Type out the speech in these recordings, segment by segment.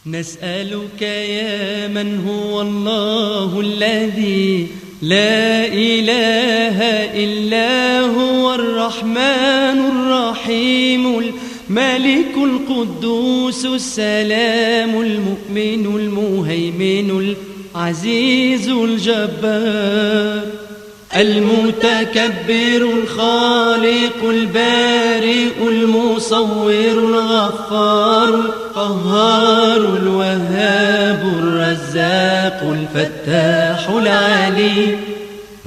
نسألك يا من هو الله الذي لا إله إلا هو الرحمن الرحيم الملك القدوس السلام المؤمن المهيمن العزيز الجبار المتكبر الخالق البارئ المصور الغفار القهار الوهاب الرزاق الفتاح العليم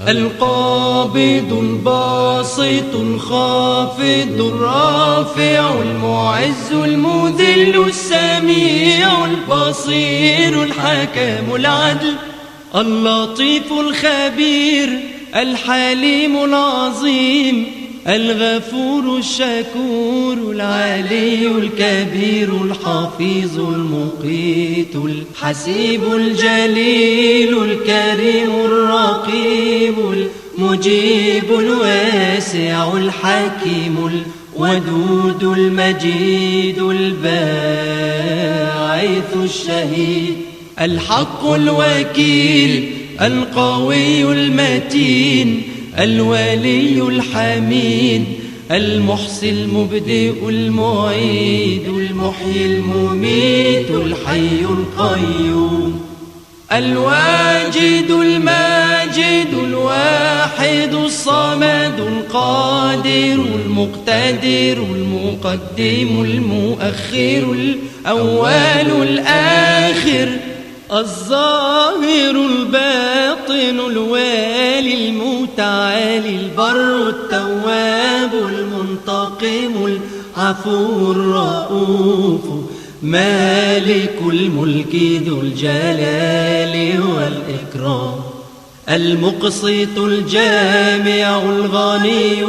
القابض الباسط الخافض الرافع المعز المذل السميع البصير الحكم العدل اللطيف الخبير الحليم العظيم الغفور الشكور العلي الكبير الحفيظ المقيت الحسيب الجليل الكريم الرقيب المجيب الواسع الحكيم الودود المجيد الباعث الشهيد الحق الوكيل القوي المتين الولي الحميد المحصي المبدئ المعيد المحيي المميت الحي القيوم الواجد الماجد الواحد الصمد القادر المقتدر المقدم المؤخر الأول الآخر الظاهر الباطن الوالي المتعالي البر التواب المنتقم العفو الرؤوف مالك الملك ذو الجلال والإكرام المقسط الجامع الغني